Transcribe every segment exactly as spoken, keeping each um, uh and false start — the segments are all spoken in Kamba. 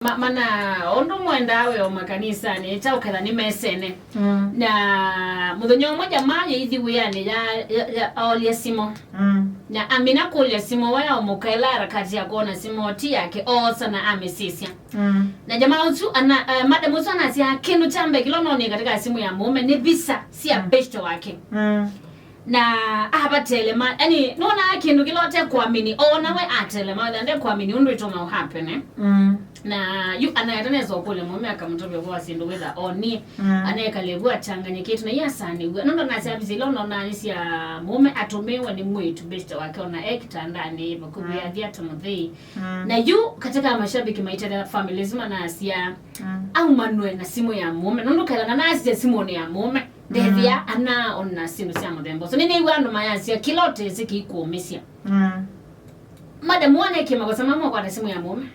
ma, mana ũndũ mwendaa wĩ o makanisanĩ, kyaũketha nĩ mesene. Mm. Na mũthenya ũmwe jamaa yĩithi wĩanĩ ya, ya, ya aolie simũ. Mm. Na amina kũlya simũ, waya ũmũkaĩla harakati ya kwona simũ ti yake, oosa na amĩsisya. Mm. Na jamaa ũsu, ana, uh, madam ũsu anasya, kĩndũ kya mbee kĩla ũnonie katika simũ ya mũũme nĩ visa sya, mm, beshte wake. Mm. Na avatelema, yani, nona kĩndũ kĩla ũte kuamini, ona we atelema, wetha nde kuamini ũndũ ĩtoma ũhappen, eh? Mm. Na yu anaeta nesa ũkũlya mũũme akamũtavya kwa syĩndũ wetha onie, mm, anekale vu achanganyĩkĩte na iye asanĩw'a. Nũndũ nasya visa ila ũnona nĩ sya mũũme atũmĩwe nĩ mwĩĩtu beshte wake, ona e kĩtandanĩ vakuvĩ, mm, athi ata mũthei. Mm. Na yu katika mashabiki maitethya family zima nasya, mm, aumanwe na simũ ya mũũme. Nũndũ kethana nasya simũnĩ ya mũũme, ndethĩa, mm, ana ona syĩndũ sya mũthemba ũsu. Nĩnĩw'a andũ mayasya, kĩla ũtesĩ kĩikũũmĩsya. Mm. Madam, wanekĩe makosa mamwe kwata simũ ya mũũme.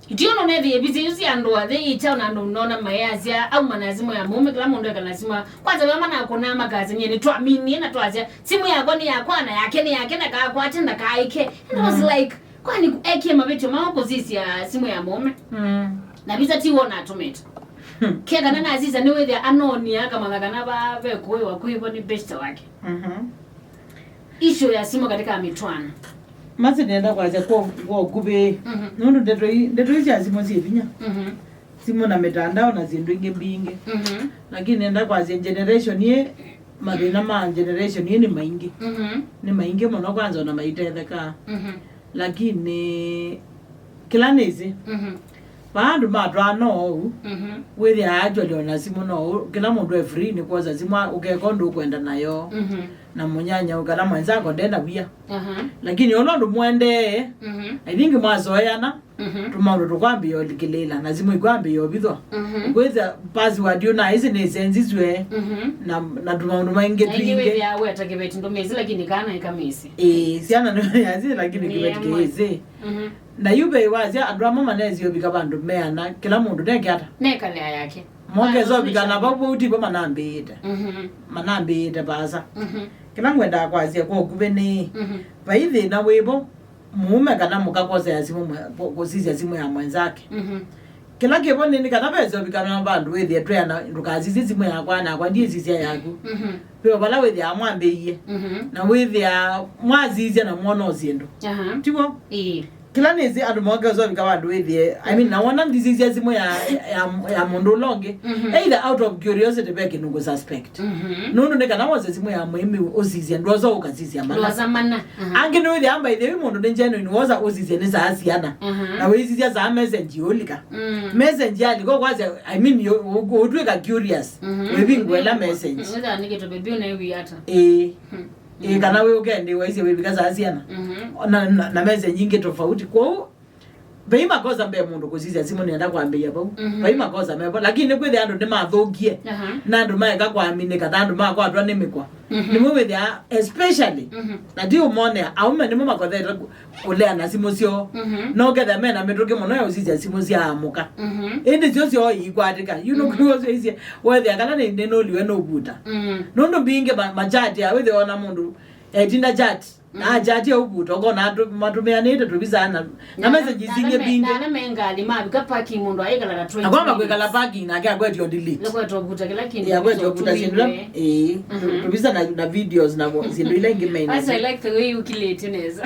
Itio no nethĩe visa isu sya andũ athei ita ona andũ nona mayasya, auma na simũ ya mũũme, kĩla mũndũ ekana simũ ya. Kwanza, vamwe nakũnaa makasya, nyie nĩtwaminie na twasya, simũ yakwa nĩ yakwa, na yake nĩ yake, ndakakwate, ndakaĩke. And I was, mm, like, kwani ekie mavĩtyo mao kũsisya simũ ya mũũme? Mm. Na visa ti wona atũmĩte. Hmm. Kekana nasisya nĩwĩthĩa anonia akamanya kana va ve kũĩwa kwĩvo nĩ beshte wake. Mhm. Issue ya simũ katika mitwano. Masi nenda kwasya kwa, kwa ũkuvĩ. Mhm. Nũndũ ndeto ii, ndeto ii sya simũ syĩ vinya. Mhm. Simũ na mitandao na syĩndũ ingĩ mbingĩ. Mhm. Lakini nenda kwasya generation ii, mathĩna ma generation ii nĩ maingĩ. Mhm. Nĩ maingĩ mũno, kwanza ona maitethekaa. Mhm. Lakini kĩla nĩsĩ, mhm, vaa andũ matwaana ũu, mhm, wĩthĩaa actually ona simũ no ũ-, kĩla mũndũ e free nĩ kwosa simũ, a-, ũkeka ũndũ ũkwenda nayo. Mhm. Na mũnyanya ũkala mwenzako ndena wia. Aha. Lakini ũla ũndũ mwendee, mhm, I think mwasoeana, mhm, tũmaũndũ tũkwambĩĩa ũlikĩlĩĩla, na simũ ikwambĩĩa ũvithwa. Mhm. Kwĩthĩa password ũnaĩsĩ nĩsenzisw'e, mhm, na, na tũmaũndũ maingĩ. Na ingĩ twingĩ wĩthĩaa weta kĩveti ndũmĩsĩ, lakini kana ĩkamĩsĩ. Ĩĩ, syana nĩyasĩ, lakini kĩveti kĩyĩsĩ. Mhm. Na yu ve wasya andũ amwe manesi ũvika vandũ meana, kĩla mũndũ neke ata? Nekalea yake. Mokesa ũvika na vau vau tivo manambĩĩte. Mhm. Manambĩĩte vaasa. Mhm. Kĩla ngwendaa kwasya kwa ũkuvĩ nĩ, mhm, vai thĩna wĩvo mũũme kana mũka kosea simũ mwe-, kũ-, kũsisya simũ ya mwenzake. Mhm. Kĩla kĩvo nĩ, nĩ kana vese ũvika na vandũ wĩthĩe tweana, ndũkasisye simũ yakwa, nakwa ndyĩsisya yaku. Mhm. Ve o vala wĩthĩaa mwambĩie. Mhm. Na wĩthĩaa mwasisya na mwona o syĩndũ. Aha. Tivo? Ĩĩ. Kĩla nĩsĩ andũ mokesa ũvika vandũ wĩthĩe, I mean, na wona ndisisya simũ ya, ya, ya mũndũ ũla ũngĩ, mhm, either out of curiosity ve kĩndũ ngũ suspect. Mhm. Nũndũ nĩ kana wose simũ ya mũĩmi ũsisya, ndwosa ũkasisya mana. Ndwosa mana. Aha. Angĩ nĩwĩthĩaa, by the way, mũndũ nĩ genuine, wosa ũsisye nĩ saa siana. Aha. Na wĩsisya saa message yũlika. Mm. Message yalika, kwasya, I mean, yu-, ũ-, ũtwĩka curious. Mhm. Wĩvingũela message. Wĩthĩaa nĩ kĩtũvĩvyu na ĩwi ata. Ĩĩ. Hmm. Ĩĩ, kana wĩ ũkendĩ waisye wĩvika saa siana. Mhm. Na, na, na message ingĩ tofauti. Kwoou, vai makosa mbee mũndũ kũsisya simũ nĩenda kwambĩĩa vau. Mhm. Vai makosa mevo. Lakini kwĩthĩa andũ nĩmathũkie. Aha. Na andũ maeka kwaminĩka, ta andũ makwatwa nĩ mĩkwa. Mhm. Nĩmo wĩthĩa, especially, mhm, na ti ũmonea, aũme nĩmo makothete kũ-, kũlea na simũ syoo. Mhm. No ketha mena mĩtũkĩ mũno ya ũsisya simũ sya amũka. Mhm. Ĩndĩ syo syoo iikwatĩka. You know, mhm, kwĩw'a syo isye, wethĩa kana nĩ, nĩnũliwe nũvuta. Mhm. Nũndũ mbingĩ ma-, machati ya wĩthĩa ona mũndũ etinda chat. Na, mm, achati ya ũvuta, ũkona atu-, matũmĩanĩte tũvisa na, na, na messages ingĩ mbingĩ. Na ala me ngalĩ mavika parking mũndũ aikala na twenty minutes. Akwamba kwĩkala parking nake akwetio delete. Nĩkwetwa ũvuta kĩla kĩndũ. Ĩĩ, akwetio ũvuta syĩndũ ila, ĩĩ, tũ-, mhm, tũvisa na, na videos na vo-, syĩndũ ila ingĩ maina. That's why I like the way you kill it nesa.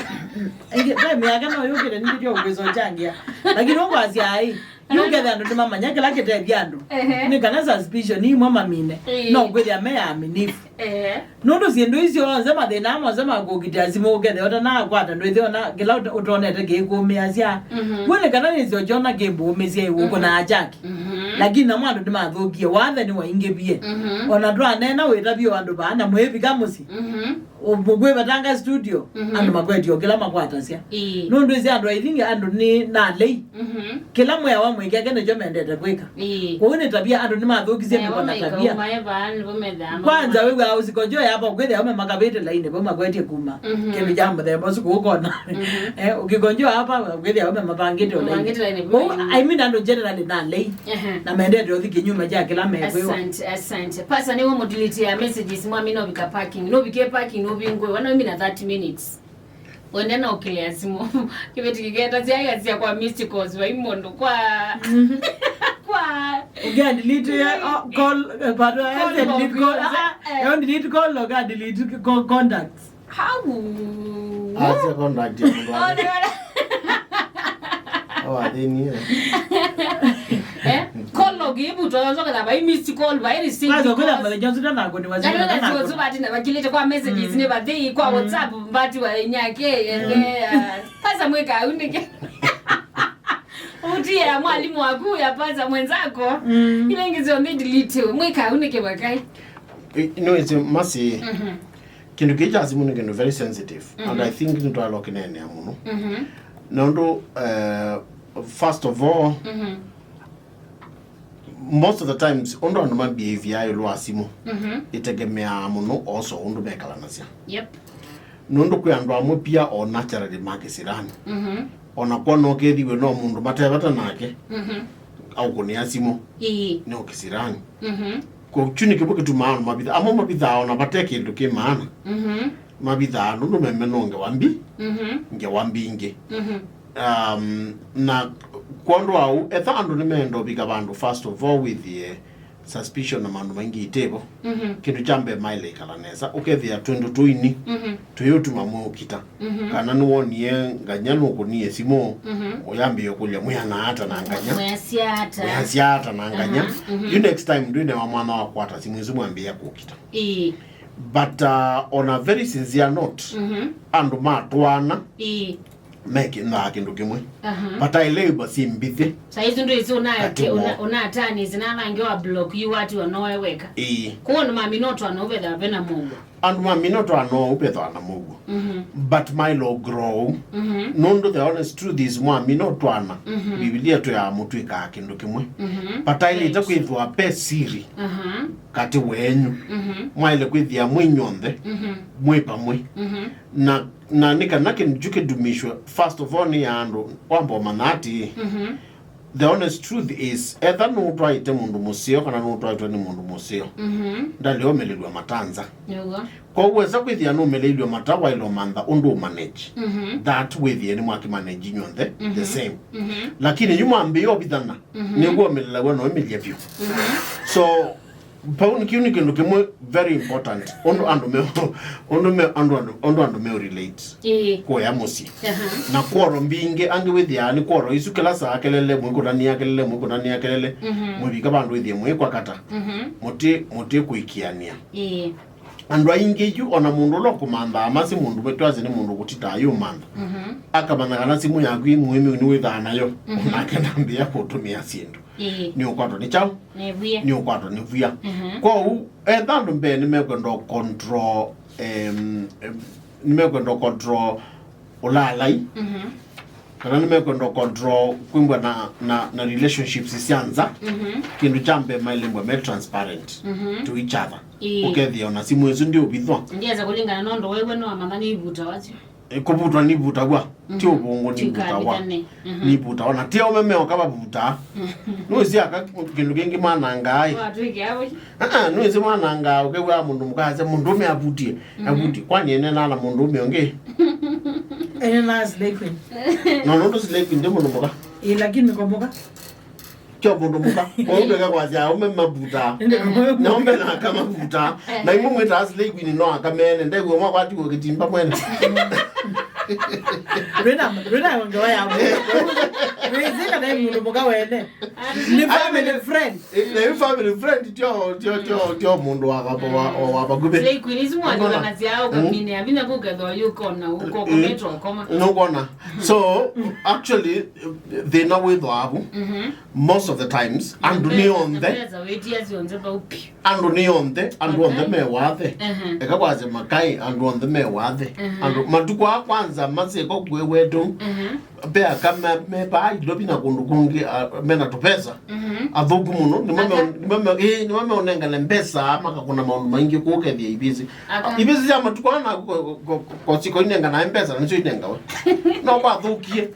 Ingĩ, time yake no yũkĩte ningĩ tyo ũngĩzo changia. Lakini ũkwasya ai. Yu ketha andũ nĩmamanya kĩla kĩtethya andũ. Ehe. Nĩ kana suspicion imwe mamine. Ĩĩ. No kwĩthĩa me aminifu. Ehe. Nũndũ syĩndũ isu onthe, mathĩna aa monthe ma kũkitĩa simũ, ũkethĩa ũtanakwata ndwĩthĩa ona kĩla ũta-, ũtonete kĩikũũmĩasya. Mhm. Wĩ nĩ kana nĩsyo kyona kĩmbũũmĩsya ĩ, ũkũnaa jaki. Mhm. Lakini namo andũ nĩmathũkie, wathe nĩwaingĩvie. Mhm. Ona twaneena wĩtavye andũ vaa na mwĩvika mũsyĩ. Mhm. Ũ-, mũkwĩvetanga studio, mhm, andũ makwetio kĩla makwatasya. Ĩĩ. Nũndũ ĩsĩ andũ, I think andũ nĩ nalei. Mhm. Kĩla mwĩawa mwĩkĩake nĩkyo mendete kwĩka. Ĩĩ. Kwoou nĩ tabia, andũ nĩmathũkisye mĩko na tabia. Kwanza wĩw'aa ũsikonjo yapa, ũkwĩthĩa aume makavĩte lainĩ, vau makwetye kuma. Mhm. Kĩndũ kya mũthemba ũsu kũũkona. Mhm. Eh, ũkikonjo hapa, ũkwĩthĩa aume mavangĩte o lainĩ. Mavangĩte lainĩ, kwoou, I mean, andũ generally nalei. Ehe. Na mendete ũthi kĩnyume kya kĩla mekwĩwa. Asante, asante. Pasa nĩwe mũdeletea messages mwami novika parking. Novikie parking, novingũe. Wana wĩmina thirty minutes. Wende no ũkĩlĩa simũ. Kĩveti kĩketa syaĩasya kwa missed calls, vai mũndũ kwa, kwa Ũkĩa delete ya, oh, call, eh, pardon, I said delete call, ah, eh. Eh, delete call, ũkĩa delete co-, contacts. Hau. Asya contact ya mũndũ wake. Awathĩnie. Eh? Call log ĩvutwa yonzoketha vai missed call, vai received calls. Kwanza kwĩna message ũsu ndanakundi. Ndio na sio sio bati na bakilete kwa messages ni bathi kwa WhatsApp bati wa nyake ende. Pasa mweka unike. Utie ya mwalimu waku ya pasa mwenzako. Ile ngizo mid delete. Mweka unike bakai. You know, it's a mercy. Kĩndũ kĩĩ kya simũ nĩ kĩndũ very sensitive, and I think nĩtwaĩlwa kũkĩneenea mũno. Nũndũ, eh, first of all, most of the times, ũndũ andũ ma behavior ĩũlũ wa simũ, ĩtegemeaa mũno also ũndũ mekalanasya. Yep. Nũndũ kwĩ andũ amwe pia o naturally ma kĩsirani. Ona kwona ũkethĩwe no mũndũ matevata nake, aũkũnĩa simũ. Ĩĩ. Nĩ ũkĩsirani. Kyu nĩ kĩmwe kĩtumaa andũ mavitha-, amwe mavithaa ona vate kĩndũ kĩ maana. Mavithaa nũndũ meme no ngewa mbi, ngewa mbingĩ. Um, na kwondũ wa ũu, etha andũ nĩmeenda ũvika vandũ, first of all, wĩthĩe suspicion na maũndũ maingĩ itĩvo. Kĩndũ kya mbee maĩle ĩkala nesa, ũkethĩa twĩndũ tũini tũyĩũtuma mũũkita. Kana nĩwonie nganya nũkũnie simũ, ũyambĩĩa kũlya, "Mwĩana ata na nganya? Mwĩasya ata?" Mwĩasya ata na nganya? Yu next time ndwĩnewa mwana wa kwata simũ ĩsu mwambĩĩa kũkita. Ĩĩ. But, uh, on a very sincere note, andũ matwaana, ĩĩ, mekĩnaa kĩndũ kĩmwe. Vataĩle iva syĩ mbithi. Saa isu ndwĩsĩ una-, kati woo, una-, unatanĩsĩ na ala angĩ wa block yu watiwa nowe weka. Ĩĩ. Kwoou andũ mamina ũtwaano ũvethĩwa vena mũuo. Andũ mamina ũtwaano ũu vethĩwa na mũuo. But maĩle grow. Nũndũ the honest truth is mwamina ũtwaana, Biblia twĩaa mũtw'ĩkaa kĩndũ kĩmwe. Vataĩlĩte kwĩthĩwa ve siri kati wenyu. Mwaĩle kwĩthĩa mwĩ inyw'onthe, mwĩ vamwe. Na, na nĩ kana kĩndũ kyu kĩndumĩshwe, first of all, nĩ ya andũ wamba ũmanya atĩĩ, the honest truth is, etha nũũtwaĩte mũndũ mũseo kana nũũtwaĩtwe nĩ mũndũ mũseo, ndalĩ ũmĩlĩlw'a matanza. Nĩw'o. Kwoou wesa kwĩthĩa nũmĩlĩilw'e mata, waĩle ũmantha ũndũ ũmanage. That wĩthĩe nĩmwakĩmanage inyw'onthe the same. Lakini yu mwambĩĩa ũvithana, nĩw'o ũmĩlĩlaw'a na ũimĩlya vyũ. So, vau nĩ, kĩu nĩ kĩndũ kĩmwe very important. Ũndũ andũ me, ũndũ me, andũ, andũ, ũndũ andũ me relate. Ĩĩ. Kũya mũsyĩ. Na quarrel mbingĩ, angĩ wĩthĩaa nĩ quarrel isu kĩla saa kelele, mwĩkũtanĩa kelele, mwĩkũtanĩa kelele. Mwĩvika vandũ wĩthĩe mwĩkwakata. Mũti, mũti kũikianĩa. Ĩĩ. Andũ aingĩ yu, ona mũndũ ũla ũkũmanthaa masĩ mũndũ twasĩ nĩ mũndũ kũtitaa yũmantha. Akamanya kana simũ yaku ĩ mũĩmĩu nĩwĩthaa nayo, onake ndambĩĩa kũtũmĩa syĩndũ. Ĩĩ. Nĩũkwatwa nĩ kyaũ? Nĩ vw'ĩa. Nĩũkwatwa nĩ vw'ĩa. Kwoou, etha andũ mbee nĩmekwenda ũ control, em, em, nĩmekwenda ũ control ũlaalai, kana nĩmekwenda ũ control kwĩmbwa na, na, na relationships sya nza, kĩndũ kya mbee maĩle mbwa me transparent to each other. Ĩĩ. Ũkethĩa ona simũ ĩsu ndĩũvithwa. Ndiasa kũlingana nũndũ wewe no amanya nĩ ivuta wasyo. Ĩ, kũvutwa nivutaw'a, ti ũvũngũ nivutawa. Nivutawa. Na ti aũme meoka vavutaa. Nũĩsĩ aka kĩndũ kĩngĩ manangaa ĩ. Watwĩkĩa we. Aa, nũĩsĩ manangaa, ũkew'aa mũndũ mũka asya, "Mũndũũme avutie." Avutie. Kwani enenaa na mũndũũme ũngĩ? Enenaa slay queen. No nũndũ slay queen ndĩ mũndũ mũka. Ĩ, lakini nĩkomboka. Kyo mũndũ mũka. Ũndũ eka kwasya aũme mavutaa. Naume na aka mavutaa. Na imwe mwĩtaa slay queen no aka mene. Ndew'o mwakwatiwe kĩtimba mwene. Rwĩna, rwĩna ngewa ya mũndũ. Rwĩsĩ kana ĩ mũndũ mũka wene. Nĩ family friend. Na yu family friend tyo, tyo, tyo, tyo mũndũ wa kapa wa, wa, wa vakuvĩ. Slay queen isu mwathikana syao kamine. Amina kukethwa yukona, ukokometa ukoma. Nũkona. So, actually, thĩna wĩthwaa vu. Most of the times, andũ nĩ onthe. Andũ nĩ onthe, andũ onthe me wathe. Eka kwasya makai, andũ onthe me wathe. Andũ matukũ aa kwanza masĩko kwĩ wetu. Ve aka me, me vaa Nairobi na kũndũ kũngĩ, a, mena tũvesa. Athũku mũno, nĩmo me, nĩmo me, ĩĩ, nĩmo meũnengane mbesa, makakũna maũndũ maingĩ kũkethĩa ivĩsĩ. Ivĩsĩ sya matukũ aa na ko, ko, ko, kosiko inenganae mbesa, na nĩsyo inengawe. No kwathũkie.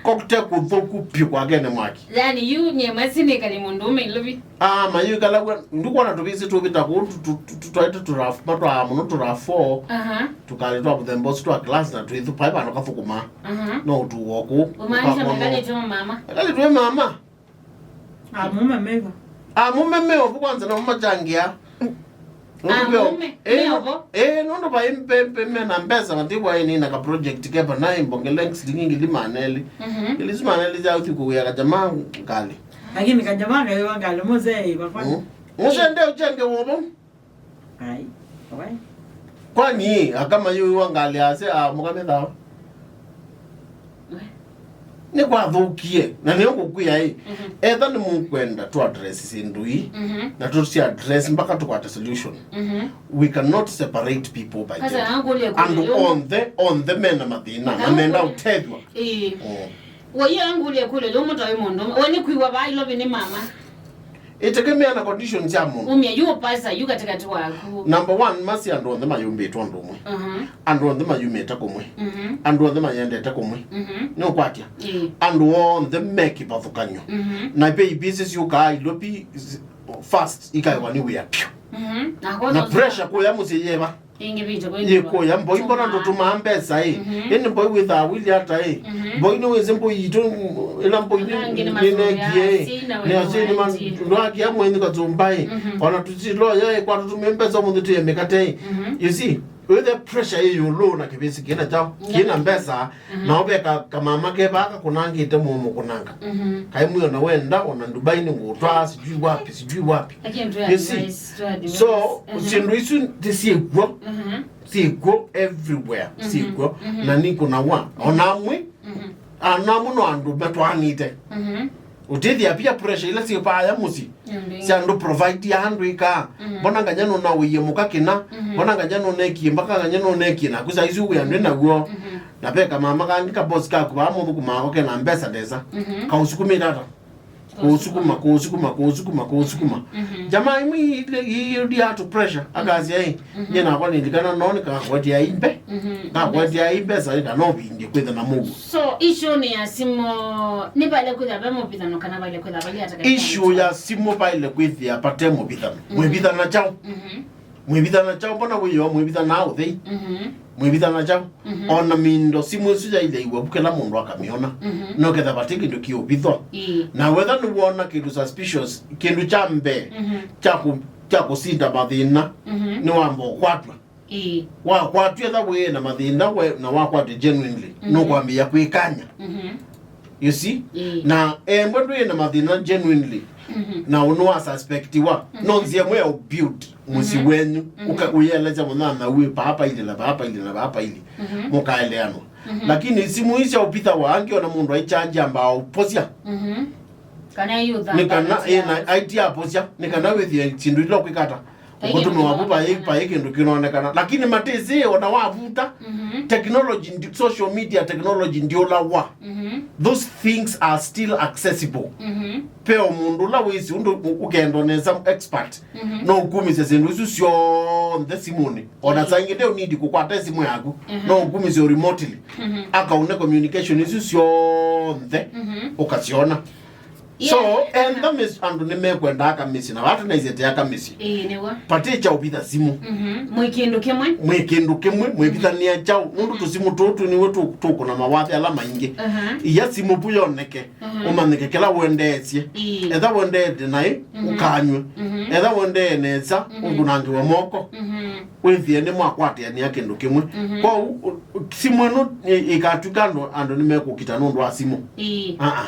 Kokte kũthũku piũ kwakene mwaki. Yani, yu nyie masi nĩkali mũndũũme Ilovi. Ah, mayu ikala kwa, ndikwona tũvisi tũvita kũu, tu-, tu-, tu-, tu-, twaĩte tũrafu, matwaa mũno tũrafo. Aha. Tũkalĩ twa mũthemba ũsu twa class na twĩthu paĩ vandũ kathũkũma. Aha. No ũtuo kũu. Ũmaanisha ũkakwa mekali no- twa mama. Mekali twa mama. Amume meva. Amume meovu kwanza na mama changia. Amume, eh, meovo? Eh, nũndũ vai mpe, mpe mena mbesa, mativwa ĩnĩ na ka project kepa naĩ mbongele silingi ngili maana elĩ. Mhm. Ngili isu maana elĩ sya ũthi kũwĩa kajamaa ngalĩ. Lakini kajamaa kaiwa ngalĩ, mzee, ĩva kwani? Mm. Mzee nde uchange wovo? Ai, wai. Kwani, akama yu wa ngalĩ ase, a, mũkame thawa? Nĩkwathũkie, na nĩyo ngũkwĩa ĩ, mhm, etha nĩmũkwenda tũ address syĩndũ ii, mhm, na tũsi address mpaka tũkwate solution. Mhm. We cannot separate people by gender. Andũ onthe, onthe mena mathĩna, na menda ũtethwa. Ĩĩ. Mm. Woi angũlye kũlyo, yu mũtoi mũndũ. We nĩkwĩw'a vaa Ilovi nĩ mama. Itegemea na conditions ya mũndũ. Umia yu pasa yu katikati waku. Number one, masi andũ onthe mayũmbĩtwe ũndũ ũmwe. Mhm. Andũ onthe mayumĩte kũmwe. Mhm. Andũ onthe mayendete kũmwe. Mhm. Nĩũkwatya? Ĩĩ. Andũ onthe me kĩvathũkany'o. Mhm. Na ve ivisi syũkaa Ilovi s-, first ikaĩwa nĩ wĩa piũ. Mhm. Na pressure kũya mũsyĩ yeva. Ĩngĩ vĩtyo kwĩ yĩkũya mboi, mbona ndũtũmaa mbesa ĩ? Mhm. Ĩndĩ mboi wĩthaa wili ata ĩ? Mhm. Mboi nĩwĩsĩ mboi yitũ, ĩla mboi nĩnekie ĩ? Nĩasĩ nĩma ndwakia mwenyu katsũmba ĩ? Mhm. Ona tũsiloya ĩ, kwa tũtũmĩe mbesa ũmũnthĩ tũye mĩkate ĩ? Mhm. You see, wĩthe pressure ĩ ĩũlũ na kĩvĩsĩ kĩna kyaũ, kĩna mbesa, mhm, nao ve ka-, kamama kevaa kakũnangĩte mũmũkũnanga. Mhm. Kaĩ mwĩ ona wenda, ona Dubai nĩngũtwaa, sijui wapi, sijui wapi. Lakini tu advice. You see? So, mhm, syĩndũ isu ti syĩkw'o, mhm, syĩkw'o everywhere, mhm, syĩkw'o, mhm, na nĩ kũnawa. Ona amwe, mhm, ana amwe no andũ matwaanĩte. Mhm. Ũtĩthĩa peer pressure ila syĩ vaya mũsyĩ. Ndio. Sya andũ provide ya andũ ĩkaa. Mhm. Mbona nganya nũnaũie mũka kĩna? Mhm. Mbona nganya nũnekie mpaka nganya nũnekie naku saa isu wĩa ndwĩ naw'o? Mhm. Na ve kamama kangĩ ka boss kaku vaa mũthũkũmaa ko kena mbesa ndesa. Mhm. Kaũsukumĩte ata? Kũũsukuma, kũũsukuma, kũũsukuma, kũũsukuma. Mhm. Jamaa imwe ile idia to pressure, akasya, "Ĩ, mhm, nye nakwa nilikana no nikakwetya imbe." Mhm. Kakwetya imbe sa kana obindi kwitha na mũu. So, issue nĩ ya simu, nĩ vale kwitha ve mũvithano kana vale kwitha vale ataka. Issue ya simu vale kwitha pate mũvithano. Mhm. Mwĩvithana chao. Mhm. Mwĩvithana chao, mbona wĩyo mwĩvithana ũthei? Mhm. Mwĩvithana chao. Mhm. Ona mindo simu isu yailaiwa vu kĩla mũndũ akamĩona. Mhm. No ketha vati kĩndũ kĩũvithwa. Ĩĩ. Na wetha nĩwona kĩndũ suspicious, kĩndũ kya mbee, mhm, kya kũ-, kya kũsinda mathĩna, mhm, nĩwamba ũkwatw'a. Ĩĩ. Wakwatw'a etha wĩ na mathĩna we, na wakwatw'a genuinely, mhm, nũkwambĩĩa kwĩkany'a. Mhm. You see? Ĩĩ. Na embwe ndwĩ na mathĩna genuinely, mhm, na nĩwasuspectiwa, mhm, no nzĩa ĩmwe ya ũbuild mũsyĩ, mhm, wenyu, mhm, ũka-, ũyĩelesya mũnyanyaũ wĩ paa pailĩ na paa pailĩ na paa pailĩ, mhm, mũkaeleanwa. Mhm. Lakini simu ii sya ũvitha wa angĩ ona mũndũ aicharge ambaa ũposya. Mhm. Kana yu nĩ kana thamba ĩna cia aiti aposya, nĩ kana wĩthie syĩndũ ila ũkwĩkata. Ũkũtũmĩwa vu paĩ, paĩ kĩndũ kĩnonekana. Lakini matĩsĩ ona wavuta, mhm, technology ndi-, social media technology ndiũlawa. Mhm. Those things are still accessible. Mhm. Ve o mũndũ ũla wĩsĩ ũndũ ũ-, ũkendwa nesa expert. Mhm. No ũkumisye syĩndũ isu syonthe simũnĩ. Ona, mhm, saa ingĩ ndeũnidi kũkwata simũ yaku. Mhm. No ũkumisye remotely. Mhm. Akaune communication isu syonthe, mhm, ũkasyona. So, yeah, endha mĩsyĩ, andũ nĩmekwendaa kamĩsyĩ, na vatu naisete aka mĩsyĩ. Ĩĩ, nĩw'o. Pati kya ũvitha simũ. Mhm. Mwĩ kĩndũ kĩmwe. Mwĩ kĩndũ kĩmwe, mwĩvithanĩa kyaũ? Nũndũ, mhm, tũsimũ tũtũ nĩw'o tũ-, tũkũna mawathe ala maingĩ. Aha. Ia simũ vu yoneke, aha, ũmanyĩke kĩla wendeesye. Ĩĩ. Etha wendeete naĩ, mhm, ũkanywe. Mhm. Etha wendee nesa, mhm, ũkunangĩwe moko. Mhm. Wĩthĩe nĩmwakwatĩanĩa kĩndũ kĩmwe. Mhm. Kwoou, ũ-, ũ-, simũ ĩno ĩ-, ĩkatw'ĩka andũ, andũ nĩmekũkita nũndũ wa simũ. Ĩĩ. Aa.